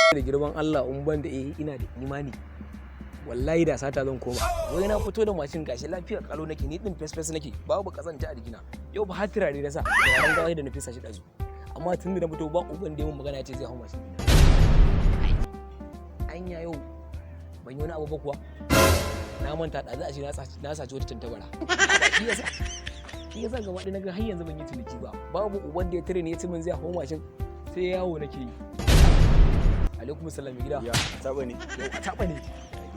Da girman Allah, in ban da eh ina da imani, wallahi da sata zan koma. Wai na fito da mashin, gashi lafiya kalo nake, ni din fes fes nake, babu kazanta a jikina. Yau ba har turare na sa, turaren gawa da na fesa shi dazu. Amma tun da na fito ba uban da ya mun magana ya ce zai hau mashin dina. Anya yau ban yi wani abu ba kuwa? Na manta ɗazu a ce na saci wata tantabara. Shi yasa gaba ɗaya naga har yanzu ban yi ciniki ba. Babu uban da ya tare ni ya ce min zai hau mashin, sai yawo nake yi. Alaikum salam, mai gida. Ya saba ne? Yau a taɓa ne.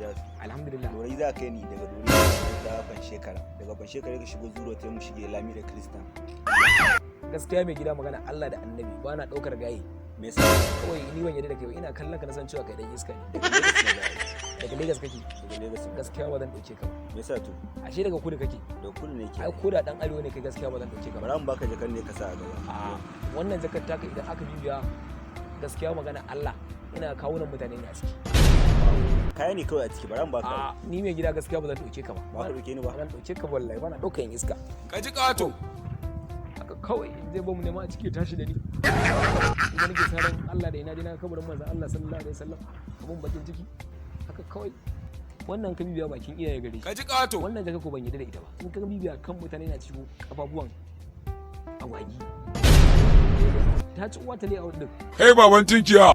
Ya? Alhamdulillah. Dorai za ka yi ni daga Dorai ta Panshekara, daga Panshekara ka shigo Zuro ta mu shige Lami da Kristan. Gaskiya mai gida, magana Allah da Annabi, ba na ɗaukar gaye. Me yasa? Kawai ni ban yarda da kai ba. Ina kallon ka na san cewa kai dan iska ne. Daga Lagos ne za a yi. Daga Lagos kake? Daga Lagos ne. Gaskiya ba zan ɗauke ka ba. Me yasa to? Ashe daga kudu kake? Da kudu ne ke. Ai ko da dan arewa ne kai, gaskiya ba zan ɗauke ka ba. Bara mu baka jakar ne ka sa a gaba. A wannan jakar taka, idan aka bibiya, gaskiya magana Allah, ina kawunan mutane ne a ciki. Kaya ne kawai a ciki, bara mu baka. A ni mai gida, gaskiya ba zan ɗauke ka ba. Ba ka dauke ni ba? Ba zan ɗauke ka wallahi, ba na ɗaukan iska. Ka ji ƙato. Haka kawai in zai bamu nema a ciki ya tashi da ni. Idan nake sa ran Allah da ina je na kabarin manzon Allah sallallahu alaihi wasallam, abun bakin ciki haka kawai. Wannan ka bibiya, bakin iyaye gare shi. Ka ji ƙato. Wannan jaka ko ban yarda da ita ba. In ka bibiya kan mutane na cikin kafafuwan agwagi, ta ci uwa ta ne a din. Kai baban tinkiya.